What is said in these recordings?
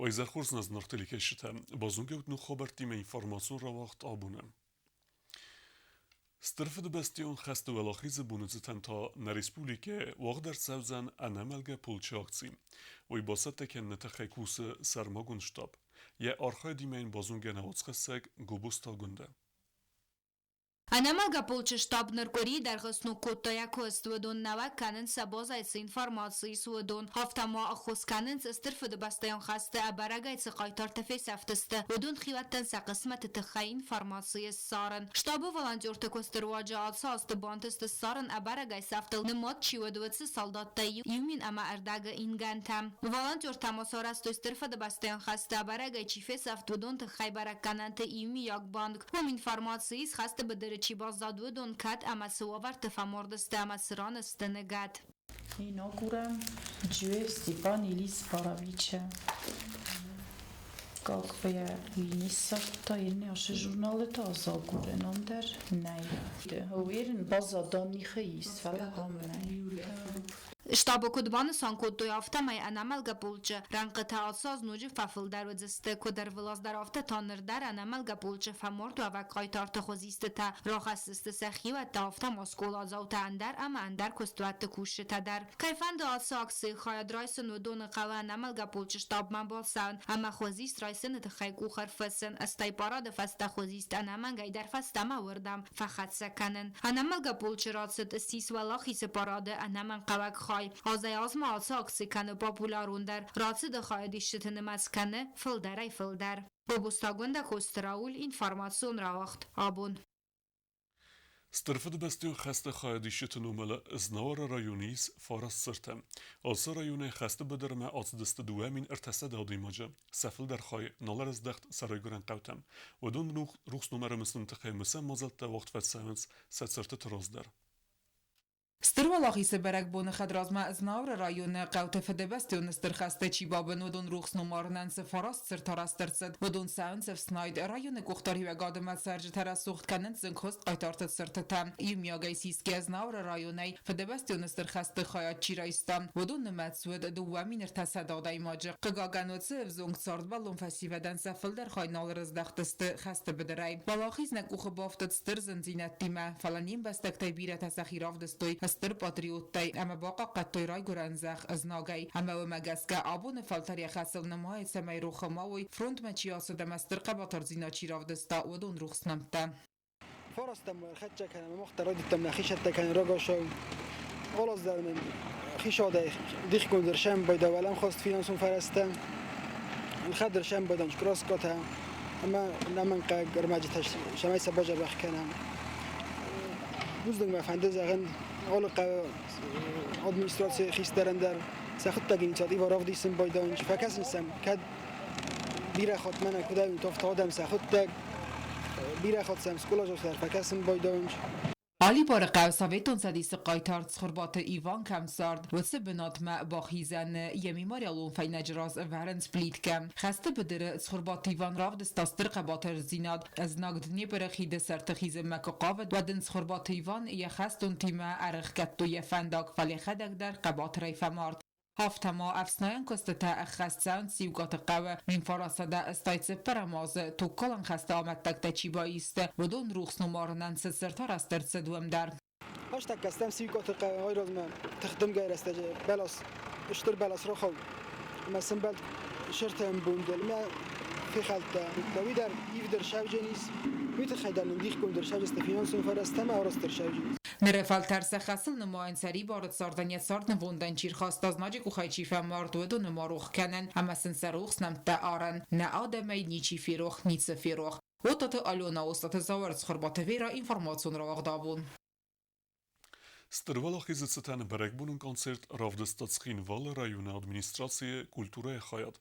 Уӕ изӕр хорз телекӕсджытӕ. Базонгӕут ног хабӕрттимӕ информацион рауагъд абоны. Стыр Фыдыбӕстӕйон хӕсты Уӕлахизы боны цытӕн та нӕ республикӕйы уагъд ӕрцӕудзӕн ӕнӕмӕлгӕ полчы акци. Уый бацӕттӕ кӕныны тыххӕй кусы сӕрмагонд штаб. Йӕ архайдимӕ йын базонгӕ нӕ уацхӕссӕг Гобозты Агуындӕ. Ӕнӕмӕлгӕ полчы штаб ныр къуырийы дӕргъы сног кодта йӕ куыст. Уыдон нӕуӕг кӕнынц сӕ базӕй цы информаци ис, уыдон. Афтӕ ма ӕххуыс кӕнынц, Стыр Фыдыбӕстӕйон хӕсты ӕбӕрӕгӕй цы хъайтартӕ фесӕфтысты, уыдон хиуӕттӕн сӕ хъысмӕты тыххӕй информаци ссарын. Штабы волонтерты куысты руаджы ацы азты бантыст ссарын ӕбӕрӕгӕй сӕфтыл нымад чи уыд, уыцы салдаттӕй 10 500 ингӕнтӕ. Волонтертӕ ма сарӕзтой Стыр Фыдыбӕстӕйон хӕсты ӕбӕрӕгӕй чи фесӕфт, уыдон тыххӕй бӕрӕггӕнӕнты иумиаг банк. Уым информаци ис, хӕсты быдыры чи баззад, уыдон кӕд ӕмӕ цы уавӕрты фӕмард сты ӕмӕ цы ран сты ныгӕд. Иногурӕм Джуев Степан Елизаровича как бы ниссардта ин журналы та загурӕн ӕндӕр нӕй. Уверен, базаданихы ис, фӕлӕ ам нӕй. Штабы куыд банысан кодтой, афтӕмӕй ӕнӕмӕлгӕ полчъы рӕнхъытӕ ацы аз ноджы фӕфылдӕр уыдзысты. Куыд ӕрвылаз дӕр, афтӕ та ныр дӕр ӕнӕмӕлгӕ полчъы фӕмардуӕвӕг хъайтарты хуызистытӕ рахӕсдзысты сӕ хиуӕттӕ, афтӕ ма скъоладзаутӕ ӕндӕр ӕмӕ ӕндӕр куыстуӕтты кусджытӕ дӕр. Кӕй фӕнды ацы акцийы хайад райсын, уыдоны хъӕуы ӕнӕмӕлгӕ полчъы штабмӕ бацӕуын ӕмӕ хуызист райсыны тыххӕй къух ӕрфыссын, стӕй парады фӕстӕ хуызист ӕнӕмӕнгӕй дӕр фӕстӕмӕ уырдӕм фӕхӕццӕ кӕнын. Ӕнӕмӕлгӕ полчъы рацыд ссис Уӕлахизы парады ӕнӕмӕнгхъӕуӕг хай. Азӕй-азмӕ ацы акци кӕны популярондӕр. Рацыды хайадисджыты нымӕц кӕны фылдӕрӕй-фылдӕр. Гобозты Агуындӕ, Коцты Рауль, информацион рауагъд абон. Стыр Фыдыбӕстӕйон хӕсты хайадисджыты номыл Знауыры районы ис фараст цырты. Ацы районӕй хӕсты быдырмӕ ацыдысты 2300 адӕймаджы. Сӕ фылдӕр хай нал ӕрыздӕхт сӕ райгуырӕн хъӕутӕм. Уыдон рухс номӕры мысыны тыххӕй мысӕн мадзӕлттӕ уагъд фӕцӕуынц сӕ цыртыты раз дӕр. Стыр Уӕлахизы бӕрӕгбоны хӕдразмӕ Знауыры районы хъӕуты Фыдыбӕстӕйон стыр хӕсты чи бабын, уыдон рухс номарынӕн цы фараст цырт арӕзт ӕрцыд, уыдон цӕуынц ӕфснайд. Районы къухдариуӕгады ма цӕрджытӕ рӕсугъд кӕнынц зынгхуыст хъайтарты цыртытӕ. Иумиагӕй сисгӕ Знауыры районӕй Фыдыбӕстӕйон стыр хӕсты хайад чи райста, уыдон нымӕц уыд 2300 адӕймаджы. Хъыгагӕн, уыцы ӕвзонг цардбӕллон фӕсивӕдӕн сӕ фылдӕр хай нал рыздӕхтысты хӕсты быдырӕй. Уӕлахиз нӕ къухы бафтыд стыр зындзинӕдтимӕ, фӕлӕ не мбӕстӕгтӕй бирӕтӕ сӕхи равдыстой стыр патриоттӕй ӕмӕ бахъахъхъӕдтой райгуырӕн зӕхх знагӕй. Ӕмӕ уымӕ гӕсгӕ абоны фӕлтӕр йӕ хӕсыл нымайы, цӕмӕй рохы ма уой, фронтмӕ чи ацыд ӕмӕ стыр хъӕбатырдзинад чи равдыста, уыдон рухс нӕмттӕ. Фарастам ӕрхӕццӕ кӕнӕм, мах дӕр райдыдтам нӕхи цӕттӕ кӕнын рагацау. Алаз дӕр нын хицауадӕй дихгонд ӕрсӕмбӕлд уӕлӕмхас финансон фӕрӕзтӕ. Ӕлхӕд ӕрсӕмбӕлдӕн краскӕтӕ ӕмӕ ӕнӕмӕнгхъӕуӕг ӕрмӕджытӕ, цӕмӕй сӕ базӕбӕх кӕнӕм. Бузныг мӕ фӕнды зӕгъын алы хъӕуы администрацийы хистӕрӕн дӕр сӕ хъуыддаг инициативӕ равдисын байдайын, фӕкӕсын сӕм, кӕд бирӕ хатт мӕнӕ куыд ӕвтӕ адӕм сӕ хъуыддаг, бирӕ хатт сӕм скъоладзаутӕ дӕр фӕкӕсын байдайынц. Алибары хъӕу Советон Цӕдисы хъайтар Цхуырбаты Иван кӕм цард, уыцы бынатмӕ бахизӕны йӕ мемориалон фӕйнӕджы раз ӕвӕрынц плиткӕ. Хӕсты быдыры Цхуырбаты Иван равдыста стыр хъӕбатырдзинад. Знаг Днепры хиды сӕрты хизынмӕ куы хъавыд, уӕд ын Цхуырбаты Иван йӕ хӕстонтимӕ ӕрӕхгӕдтой йӕ фӕндаг, фӕлӕ йӕхӕдӕг дӕр хъӕбатырӕй фӕмард. Афтӕ ма ӕфснайӕн куыстытӕ ӕххӕст цӕуынц Сиукъаты хъӕуы 1984 азы тугкалӕн хӕсты амӕттӕгтӕ чи баисты, уыдон рухс номарынӕн цы цырт арӕзт ӕрцыд, уым дӕр. Фӕстаг кастӕм Сиукъаты хъӕуы айразмӕ тыхдымгӕйы рӕстӕджы бӕлас, стыр бӕлас рахауд ӕмӕ сӕмбӕлд сырты ӕмбондыл ӕмӕ фехӕлдта. Уый дӕр ивд ӕрсӕвджен ис, уый тыххӕй дӕр нын дихгонд ӕрсӕвджысты финансон фӕрӕзтӕ ӕмӕ арӕзт ӕрсӕвджен. Ныры фӕлтӕр сӕ хӕсыл нымайын сӕрибары цардӕн йӕ цард нывондӕн чи рхаста, знаджы къухӕй чи фӕмард, уыдоны ма рох кӕнӕн ӕмӕ сын сӕ рухс нӕмттӕ арӕн. Нӕ адӕмӕй ничи ферох, ницы ферох. Отаты Алена, Остаты Зауыр, Цхуырбаты Вера, информацион рауагъд абон. Стыр Уӕлахизы цытӕн бӕрӕгбонон концерт равдыста Цхинвалы районы администрацийы культурӕйы хайад.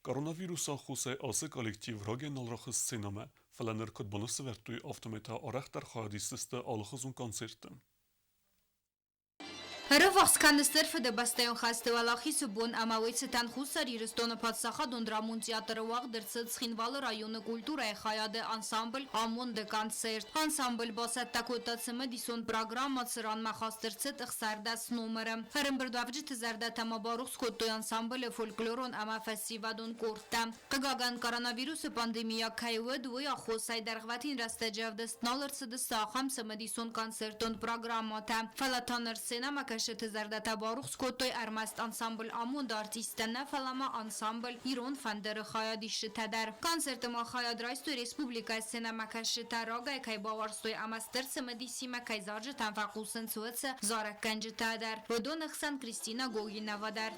Коронавирусы аххосӕй ацы коллектив рагӕй нал рахызт сценӕмӕ, фӕлӕ ныр куыд боны сӕвӕрдтой, афтӕмӕй та арӕхдӕр хайад исдзысты алыхуызон концертты. Ӕрӕввахс кӕны Стыр Фыдыбӕстӕйон хӕсты Уӕлахизы бон ӕмӕ уый цытӕн Хуссар Ирыстоны паддзахадон драмон театры уагъд ӕрцыд Цхинвалы районы культурӕйы хайады ансамбль Амонд-ы концерт. Ансамбль бацӕттӕ кодта цымыдисон программӕ, цыранмӕ хаст ӕрцыд 16 номыры. Ӕрӕмбырдуӕвджыты зӕрдӕтӕ ма барухс кодтой ансамблы фольклорон ӕмӕ фӕсивӕдон къордтӕ. Хъыгагӕн, коронавирусы пандемия кӕй уыд, уый аххосӕй дӕргъвӕтин рӕстӕджы ӕвдыст нал ӕрцыдысты ахӕм цымыдисон концертон программӕтӕ. Фӕлӕ та ныр сценӕмӕкӕсджыты зӕрдӕтӕ барухс кодтой ӕрмӕст ансамбль Амонд-ы артисттӕ нӕ, фӕлӕ ма ансамбль Ирон фӕндыр-ы хайадисджытӕ дӕр. Концерты ма хайад райстой республикӕйы сценӕмӕкӕсджытӕ рагӕй кӕй бауарзтой ӕмӕ стыр цымыдисимӕ кӕй зарджытӕм фӕхъусынц, уыцы зарӕггӕнджытӕ дӕр. Уыдоны хсӕн Кристина Гогинова дӕр.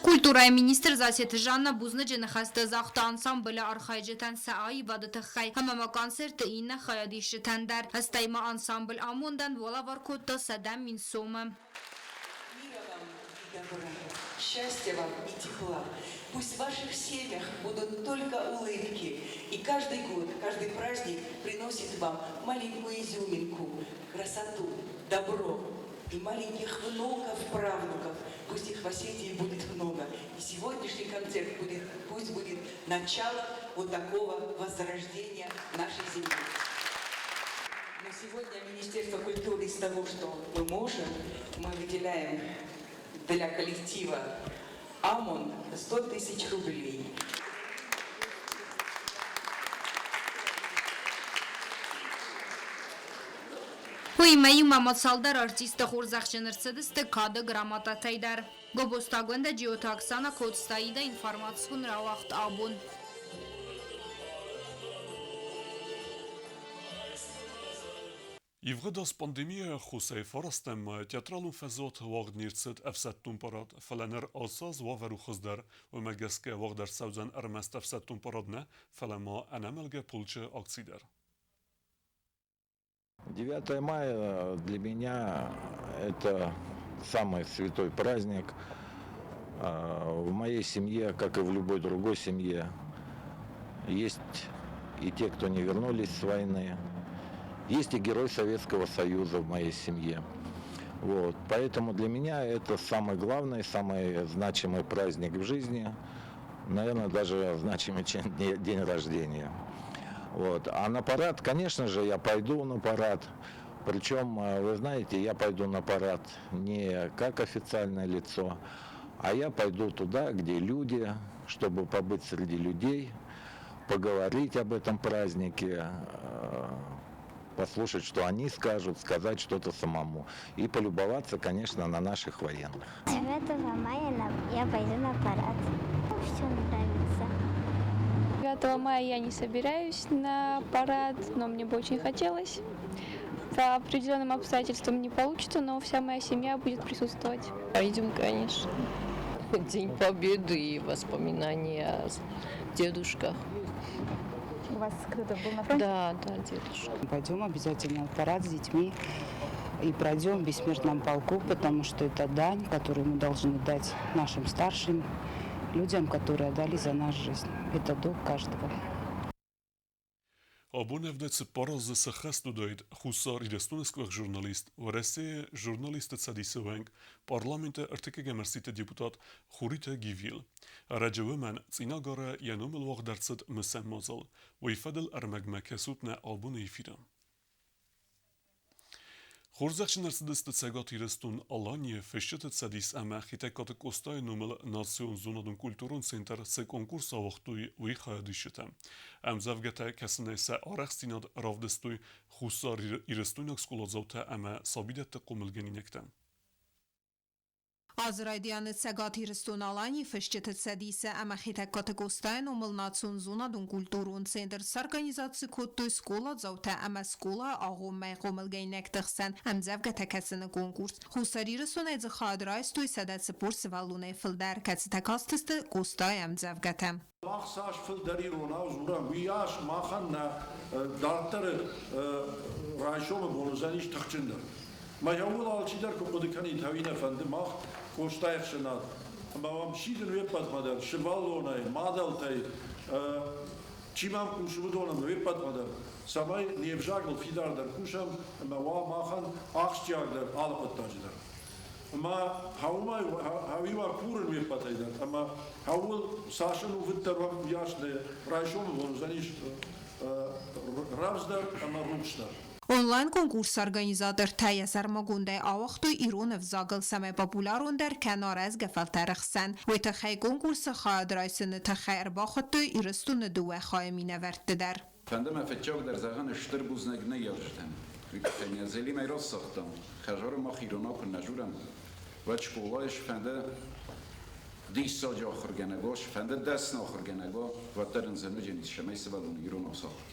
Культурӕйы министр Засеты Жанна бузныджы ныхӕстӕ загъта ансамблы архайджытӕн сӕ аивады тыххӕй ӕмӕ ма концерты иннӕ хайадисджытӕн дӕр. Стӕй ма ансамбль амондӕн балӕвар кодта 100 000 сомы. Мира вам и добра, счастья вам и тепла. Пусть в ваших семьях будут только улыбки. И каждый год, каждый праздник приносит вам маленькую изюминку, красоту, добро и маленьких внуков, правнуков. Пусть их в Осетии будет много. И сегодняшний концерт будет, пусть будет начало вот такого возрождения нашей земли. Но сегодня Министерство культуры из того, что мы можем, мы выделяем для коллектива АМОН 100 тысяч рублей. Уыимӕ иумӕ ма цалдӕр артисты хорзӕхджын ӕрцыдысты кады грамотатӕй дӕр. Гобозты Агуындӕ, Джиоты Оксана, Коцты Аида информацион рауагъд абон. Ивгъуыд аз пандемийӕйы аххосӕй фарастӕм ма театралон фӕзуаты уагъд не рцыд ӕфсӕддон парад, фӕлӕ ныр ацы аз уавӕр у хуыздӕр. Уымӕ гӕсгӕ уагъд ӕрцӕудзӕн ӕрмӕст ӕфсӕддон парад нӕ, фӕлӕ ма ӕнӕмӕлгӕ полчы акци дӕр. 9 мая для меня это самый святой праздник. В моей семье, как и в любой другой семье, есть и те, кто не вернулись с войны, есть и герой Советского Союза в моей семье. Вот. Поэтому для меня это самый главный, самый значимый праздник в жизни. Наверное, даже значимый, чем день рождения. Вот. А на парад, конечно же, я пойду на парад. Причем, вы знаете, я пойду на парад не как официальное лицо, а я пойду туда, где люди, чтобы побыть среди людей, поговорить об этом празднике, послушать, что они скажут, сказать что-то самому и полюбоваться, конечно, на наших военных. 9 мая я пойду на парад. Все нравится. 9 мая я не собираюсь на парад, но мне бы очень хотелось. По определенным обстоятельствам не получится, но вся моя семья будет присутствовать. Пойдем, конечно. День Победы и воспоминания о дедушках. У вас кто-то был на фронте? Да, да, дедушка. Пойдем обязательно в парад с детьми и пройдем в бессмертном полку, потому что это дань, которую мы должны дать нашим старшим людям, которые отдали за нас жизнь. Это долг каждого. Абон 74 азы сӕххӕст уыдаид Хуссар Ирыстоны сгуыхт журналист, Уӕрӕсейы журналистты цӕдисы уӕнг, парламенты ӕртыккӕгӕм ӕрсидты депутат Хуриты Гивил. Ӕрӕджы уымӕн Цъинагары йӕ номыл уагъд ӕрцыд мысӕн мадзал. Уый фӕдыл ӕрмӕгмӕ кӕсут нӕ абоны эфиры. Хорзӕхджын ӕрцыдысты Цӕгат Ирыстон-Аланийы Фысджыты цӕдис ӕмӕ Хетӕгкаты Къостайы номыл национ зонадон-культурон центр цы конкурс ауагътой, уый хайадисджытӕ. Ӕмдзӕвгӕтӕ кӕсынӕй сӕ арӕхстдзинад равдыстой Хуссар Ирыстойнаг скъоладзаутӕ ӕмӕ сабидӕтты хъомылгӕнинӕгтӕ. Азы райдианы Цӕгат Ирыстон-Аланийы фысджыты цӕдисы ӕмӕ Хетӕгкаты Къостайы номыл национ зонадон-культурон центр сорганизаци кодтой скъоладзаутӕ ӕмӕ скъолайы агъоммӕ хъомылгӕнинӕгты хсӕн ӕмдзӕвгӕтӕ кӕсыны конкурс. Хуссар Ирыстонӕй дзы хайад райстой 140 сывӕллонӕй фылдӕр, кӕцытӕ кастысты Къостайы ӕмдзӕвгӕтӕ. Мах цас фылдӕр иронау дзурӕм, уыйас махӕн нӕ дарддӕры райсомы бон уыдзӕнис тыхджындӕр. Мӕ иууыл алчидӕр куы хъуыды кӕнид, ӕви нӕ фӕнды мах Къостайы ӕхсӕнад, ӕмӕ уӕм сидын уе ппӕтмӕ дӕр, сывӕллонӕй, мадӕлтӕй, чи мӕм хъусы, уыдонӕн уе ппӕтмӕ дӕр, цӕмӕй не взагыл фидардӕр кусӕм ӕмӕ уа махӕн ахсджиагдӕр алы хъуыддаджы дӕр. Ӕмӕ хъӕуымӕ хъӕуиуа курын уе ппӕтӕй дӕр, ӕмӕ хъӕуыл цас ӕнувыддӕр уӕм, уыйас нӕ райсомы бон уыдзӕнис рӕвдздӕр ӕмӕ рухсдӕр. Онлайн-конкурсы организатортӕ йӕ сӕрмагондӕй ауагътой ирон ӕвзагыл, цӕмӕй популярондӕр кӕна рӕзгӕ фӕлтӕры хсӕн. Уый тыххӕй конкурсы хайад райсыны тыххӕй ӕрбахуыдтой Ирыстоны дыууӕ хайы минӕвӕртты дӕр. Фӕнды мӕ фыццагдӕр зӕгъын стыр бузныг ныййарджытӕн. Уый тыххӕй нӕ Зелимӕй рацагътам, хӕдзары мах иронау куы нӕ дзурӕм, уӕд скъолайы сфӕнды диссаджы ахуыргӕнӕг уа, сфӕнды дӕсны ахуыргӕнӕг уа, уӕддӕр ын зын уыдзӕнис, цӕмӕй сывӕллон иронау сахуыр.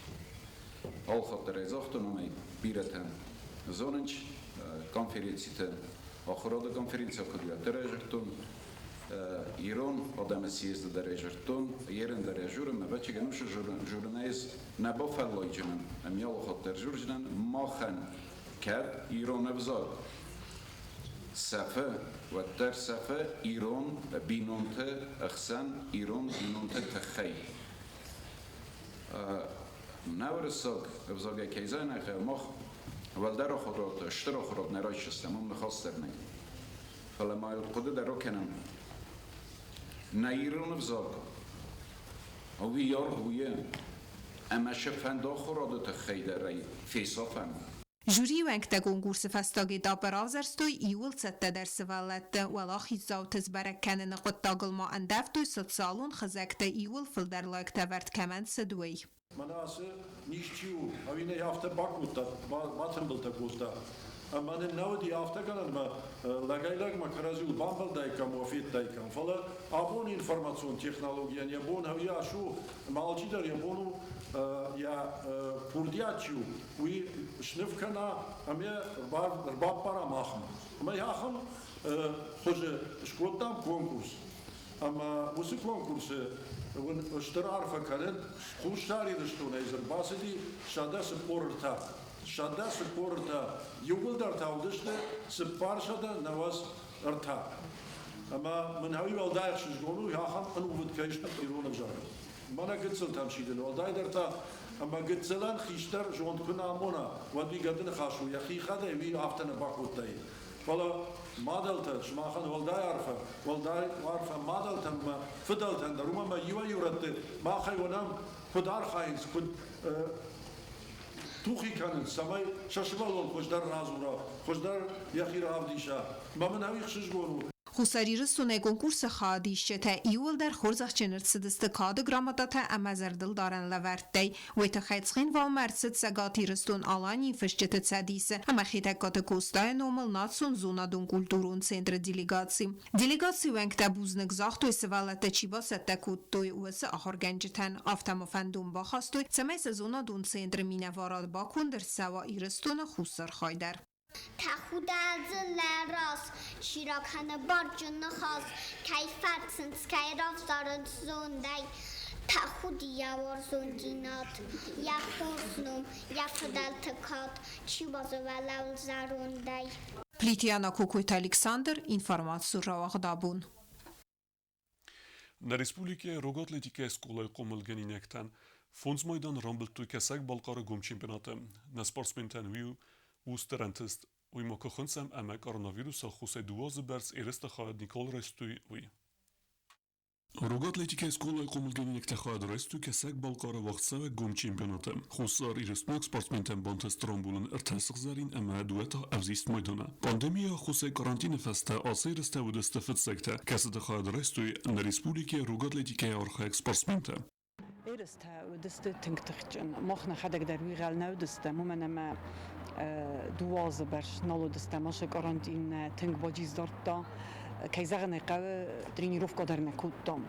Алхатт дӕр ӕй загътон ӕмӕ бирӕтӕ зонынц конференциты, ахуырады конференцийӕ куыд уӕддӕр ӕй зыдтон, ирон адӕмы съезды дӕр ӕй зыдтон, ерын дӕр ӕй журын, ӕвӕццӕгӕн уыцы журынӕй ӕз нӕ бафӕллойджынӕн, ӕмӕ алыхатт дӕр журджынӕн, махӕн кӕд ирон ӕвзаг сӕфы, уӕддӕр сӕфы ирон бинонты ӕхсӕн ирон бинонты тыххӕй. Нӕ уырыссаг ӕвзагӕй кӕй зӕнӕг, мах уӕлдӕр ахуырад, стыр ахуырад нӕ райсдзыстӕм, уым ныхас дӕр нӕй. Фӕлӕ ма хъуыды дӕр акӕнӕм, нӕ ирон ӕвзаг уый аргъ у ӕмӕ сӕ фӕнд ахуырады тыххӕй дӕр ӕй фесафӕм. Жюрийы уӕнгтӕ конкурсы фӕстаг этапы равзӕрстой иууыл цӕттӕдӕр сывӕллӕтты. Уӕлахиздзауты сбӕрӕг кӕныны хъуыддагыл ма ӕндӕвтой социалон хызӕгтӕ иууыл фылдӕр лайктӕ ӕвӕрд кӕмӕн цыд, уый. Мӕнӕ ацы низ чи у, ӕви нӕ афтӕ бакодта, батымбылтӕ кодта. Ӕмӕ нын нӕ уыди афтӕ гӕнӕнмӕ лӕгӕй-лӕгмӕ кӕрӕдзиуыл бамбӕлдаиккам, уӕ федтаиккам. Фӕлӕ абон информацион технологийӕн йӕ бон ӕви ас у, ӕмӕ алчидӕр йӕ бон у йӕ курдиат чи у, уый сныв кӕна ӕмӕ ӕрбаппара махмӕ. Ӕмӕ ахӕм хуызы скодтам конкурс. Ӕмӕ уыцы конкурсы уын стыр арфӕ кӕнын, Хуссар Ирыстонӕй дзы ӕрбацыди 143. 143 иууылдӕр та уыдысты 493. Ӕмӕ мын уый уӕлдай ӕхсызгон у, ахӕм ӕнувыд кӕй стут ирон ӕвзагыл. Мӕнӕ гыццылтӕм сидын, уӕлдайдӕр та ӕмӕ гыццылӕн хистӕр зонд куы нӕ амона, уӕд уый гӕды ныхас у, йӕхи хӕдӕй уый афтӕ нӕ бакодтаид. Фӕлӕ мадӕлтӕ, сымахӕн уӕлдай арфӕ, уӕлдай арфӕ мадӕлтӕн ӕмӕ фыдӕлтӕн дӕр, уымӕн ӕмӕ иуӕй-иу рӕтты махӕй уынӕм, куыд архайынц, куыд тухи кӕнынц, цӕмӕй сӕ сывӕллон хуыздӕр радзура, хуыздӕр йӕхи равдиса. Мӕ мын ӕви ӕхсызгон у. Хуссар Ирыстонӕй конкурсы хайадисджытӕ иууылдӕр хорзӕхджын ӕрцыдысты кады грамотатӕ ӕмӕ зӕрдылдарӕн лӕвӕрттӕй. Уый тыххӕй Цхинвалмӕ ӕрцыд Цӕгат Ирыстон-Аланийы фысджыты цӕдисы ӕмӕ Хетӕгкаты Къостайы номыл национ зонадон-культурон центры делегаци. Делегацийы уӕнгтӕ бузныг загътой, сывӕллӕттӕ чи бацӕттӕ кодтой, уыцы ахуыргӕнджытӕн. Афтӕ ма фӕндон бахастой, цӕмӕй сӕ зонадон центры минӕварад баконд ӕрцӕуа Ирыстоны хуссар хай дӕр. Тӕхудӕджы лӕрас, чи ракӕны барджын ныхас, кӕй фӕрсынц, кӕй равзарынц зондӕй. Тӕхуды йӕ уарзондзинад, йӕ хорз ном, йӕ фыдӕлты кад, чи уадзы уӕлӕуыл зӕрондӕй. Плитиана Кокойты Александр, информаци рауагъд абон. Нӕ республикӕйы рог атлетикӕйы скъолайы хъомылгӕнинӕгтӕн фондз майдан рамбылдтой Кӕсӕг-Балхъары гом чемпионаты. Нӕ спортсментӕн уый у стыр ӕнтыст. Уый ма куы хынцӕм ӕмӕ коронавирусы аххосӕй дыууӕ азы бӕрц ерысты хайад никуал райстой, уый. Рог атлетикӕйы скъолайы хъомылгӕнинӕгтӕ хайад райстой Кӕсӕг-Балхъары уагъдцӕуӕг гом чемпионаты. Хуссар Ирыстонаг спортсментӕн бантыст рамбулын ӕртӕ сыгъзӕрин ӕмӕ дыууӕ та ӕвзист майданы. Пандемийы аххосӕй карантины фӕстӕ ацы ерыстӕ уыдысты фыццӕгтӕ, кӕцыты хайад райстой нӕ республикӕйы рог атлетикӕйы архайӕг спортсментӕ. Ерыстӕ уыдысты тынг тыхджын. Мах нӕхӕдӕг дӕр уыйгъӕл нӕ уыдыстӕм, уымӕн ӕмӕ дыууӕ азы бӕрц нал уыдыстӕм. Ацы карантин нӕ тынг баджиз дардта. Кӕй зӕгъын ӕй хъӕуы, тренировкӕ дӕр нӕ кодтам.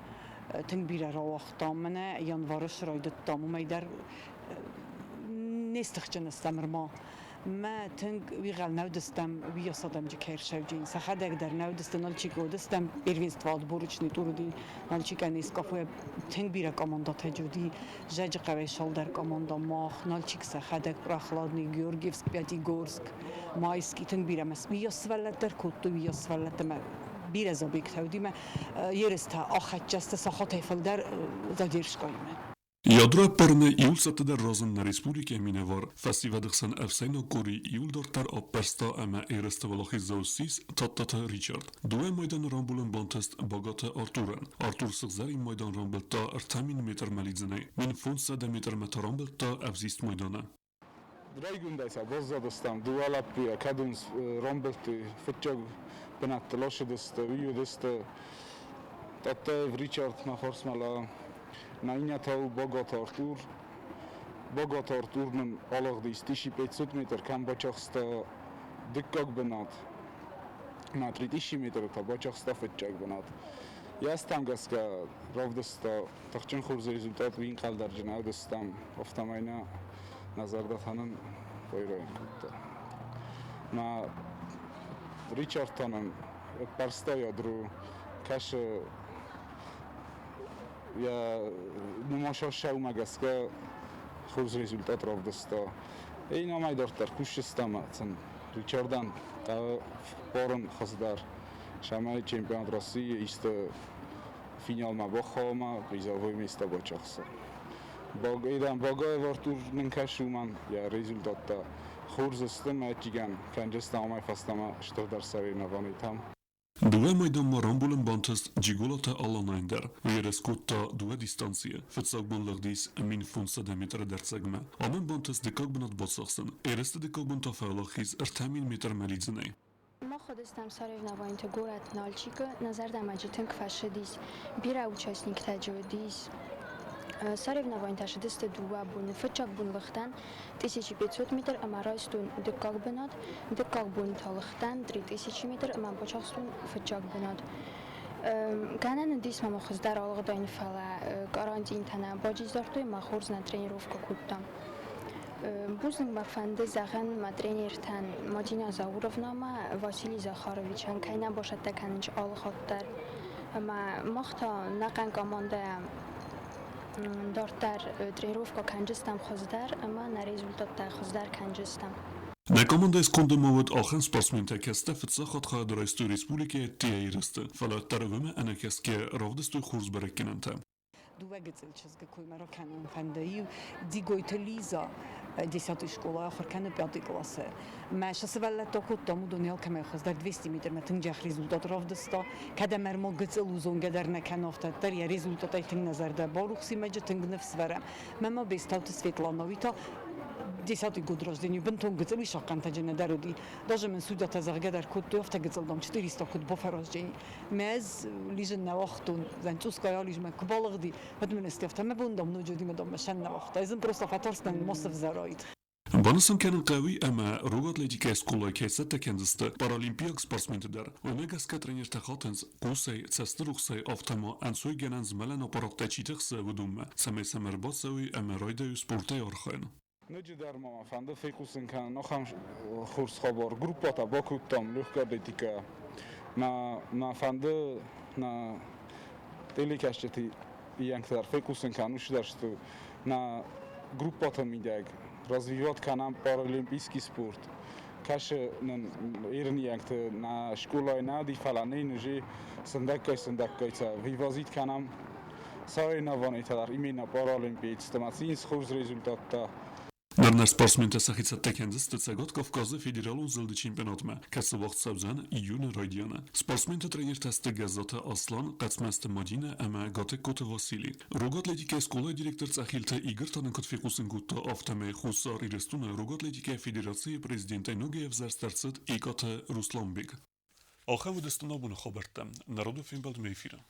Тынг бирӕ рауагътам. Мӕнӕ январы срайдыдтам, уымӕй дӕр не стыхджын стӕм ӕрма. Мӕ тынг уигъӕл нӕ уыдыстӕм, уыйас адӕмджы кӕй ӕрсӕвджын. Сӕхӕдӕг дӕр нӕ уыдысты, Нальчикы уыдыстӕм, первенство отборочный тур уыди Нальчикӕн Искафойӕ тынг бирӕ командӕтӕ уыди. Зӕджыхъӕуӕй цалдӕр командӕ мах, Нальчик сӕхӕдӕг, Прохладный, Георгиевск, Пятигорск, Майский тынг бирӕ. Мӕ уыйас сывӕллӕттӕ ӕркодтой, уыйас сывӕллӕттӕ мӕ бирӕ забегтӕ уыди мӕ ерыстӕ ахӕццӕ сты сахатӕй фылдӕр задержкӕимӕ. Ядро ӕппарыны иуыл цӕттӕдӕр разынд нӕ республикӕйы минӕвар, фӕсивӕды хсӕн ӕфсӕйнаг къори иуыл дарддӕр аппӕрста ӕмӕ ерысты уӕлахиздзау ссис Тадтаты Ричард. Дыууӕ майданы рамбулын бантыст Багаты Артурӕн. Артур сыгъзӕрин майдан рамбылдта 3000 метрмӕ лидзынӕй, 1500 метрмӕ та рамбылдта ӕвзист майданы. Райгондӕй сӕ баззадыстӕм дыууӕ лӕппуйӕ, кӕд уын рамбылдтой фыццаг бынӕтты ласыдысты, уый уыдысты Тадтаев Ричард мӕ фарсмӕ нӕ иннӕ та у Багаты Артур. Багаты Артур нын алыгъдис 1500 метр, кӕм бацахста дыккаг бынат, на 3000 метры та бацахста фыццаг бынат. Йӕ азтӕм гӕсгӕ равдыста тыхджын хорз результат, уый ӕнхъӕлдӕрджын ӕвдыстам, афтӕмӕй нӕ нӕ зӕрдӕтӕ нын байрайын кодта. Мӕ Ричард та нын ӕппӕрста ядро, кӕсы йӕ нымасассаумӕ гӕсгӕ хорз результат равдыста. Эй, намӕй дарддӕр кусджытӕм сын Ричардӕн барын хуыздӕр, цӕмӕй чемпионат России исты финалмӕ бахауа призовой место бацахса. Иран Багаев Артур нын кӕсы уымӕн йӕ результаттӕ хорз сты мӕ ӕддигӕн кӕнджыстӕм амӕй фӕстӕмӕ стырдӕр соревнованитӕм. Дыууӕ майданмӕ рамбулын бантыст Джиголаты Аланӕн дӕр. Ерыс кодта дыууӕ дистанцийы. Фыццаг бон лыгъдис 1500 метры дӕрддзӕгмӕ. Амӕн бантыст дыккаг бынат бацахсын. Ерысты дыккаг бон та фӕуӕлахиз 3000 метрмӕ лидзынӕй. Мах уыдыстӕм соревнованиты горӕт Нальчикы, нӕ зӕрдӕмӕ тынг фӕцыдис. Бирӕ участниктӕ дзы уыдис. Соревнованитӕ цыдысты дыууӕ боны. Фыццаг бон лыгътӕн 1500 метр ӕмӕ райстон дыккаг бынат, дыккаг бон та лыгътӕн 3000 метр ӕмӕ бацахстон фыццаг бынат. Гӕнӕн уыдис мӕм хуыздӕр алыгъдаин, фӕлӕ карантинтӕ нӕ баджиздардтой ӕмӕ хорз нӕ тренировкӕ кодтам. Бузныг мӕ фӕнды зӕгъын мӕ тренертӕн Мадина Зауровнамӕ, Василий Захаровичӕн, кӕй нӕ бацӕттӕ кӕнынц алы хатт дӕр. Ӕмӕ мах та нӕхъӕн командӕйӕ дарддӕр тренировкӕ кӕнджыстӕм хуыздӕр ӕмӕ нӕ результаттӕ хуыздӕр кӕнджыстӕм. Нӕ командӕйы сконды ма уыд ахӕм спортсментӕ, кӕцытӕ фыццаг хатт хайад райстой республикӕйы ТИА-ерысты, фӕлӕ уӕддӕр уымӕ ӕнӕкӕсгӕ равдыстой хорз бӕрӕггӕнӕнтӕ. Дыууӕ гыццыл чызгы коймӕ ракӕнын фӕнды. Иу Дигойты Лиза десятый скъолайы ахуыр кӕны пятый къласы. Мӕ сӕ сывӕллӕттӕ кодтам, уыдон алкӕмӕй хуыздӕр 200 метрмӕ тынг джах результат равдыста. Кӕд ӕмӕ ӕрмӕг гыццыл у, зонгӕ дӕр нӕ кӕны, афтӕ дӕр йӕ результатӕй тынг нӕ зӕрдӕ барухс и мӕджы тынг ныфс вӕрӕм. Мӕ ма Бестауты Светлана, уый та десятый год рождения бынтон гыццыл уый сахъхъӕнтӕджы нӕдӕр уыди. Даже мын судьятӕ зӕгъгӕ дӕр кодтой, афтӕ гыццыл, дам, 400 куыд бафӕраздзӕни. Мӕ ӕз лизын нӕ уагътон, цъусгай ализмӕ куы балыгъди, уӕд мын афтӕ мӕ бон, дам, ноджы уыди, мӕ дам, мӕ сӕн нӕ уагъта. Ӕз ын просто фӕтарстӕн, ма сӕвзӕраид. Банысан кӕнын хъӕуы ӕмӕ рог атлетикӕйы скъолайы кӕй цӕттӕ кӕндзысты паралимпиаг спортсменты дӕр. Уымӕ гӕсгӕ тренертӕ хатынц хъусӕй, цӕстырухсӕй, афтӕ ма ӕнцойгӕнӕн змӕлӕн аппараттӕ чи тыхсы, уыдонмӕ, цӕмӕй сӕм ӕрбацӕуой ӕмӕ райдайой спортӕй архайын. Ноджыдӕр ма мӕ фӕнды фехъусын кӕнын ахӕм хорз хабар. Группӕтӕ бакодтам легкая атлетикӕ. Мӕ фӕнды нӕ телекӕсджыты иӕнгтӕ дӕр фехъусын кӕнын, уыцы дӕр сты нӕ группӕты мидӕг развивать кӕнӕм паралимпийский спорт. Кӕсы нын ирниӕгты нӕ скъолайы нӕ уыди, фӕлӕ нын уже сындӕггай-сындӕггай сӕ вывозить кӕнӕм соревнованийтӕ дӕр именно паралимпиецтӕ ма цин хорз результаттӕ. Ныр нӕ спортсментӕ сӕхи цӕттӕ кӕндзысты Цӕгат Кавказы федералон зылды чемпионатмӕ, кӕцы уагъд цӕудзӕн июны райдианы. Спортсменты тренертӕ сты Гӕззаты Аслан, Хъӕцмӕзты Мадинӕ ӕмӕ Гатыгкоты Васили. Рог атлетикӕйы скъолайы директор Цъӕхилты Игорь та нын куыд фехъусын кодта, афтӕмӕй Хуссар Ирыстоны рог атлетикӕйы федерацийы президентӕй ногӕй ӕвзӕрст ӕрцыд Икъаты Русланбег. Ахӕм уыдысты нӕ абоны хабӕрттӕ. Народы фембӕлдмӕ эфиры.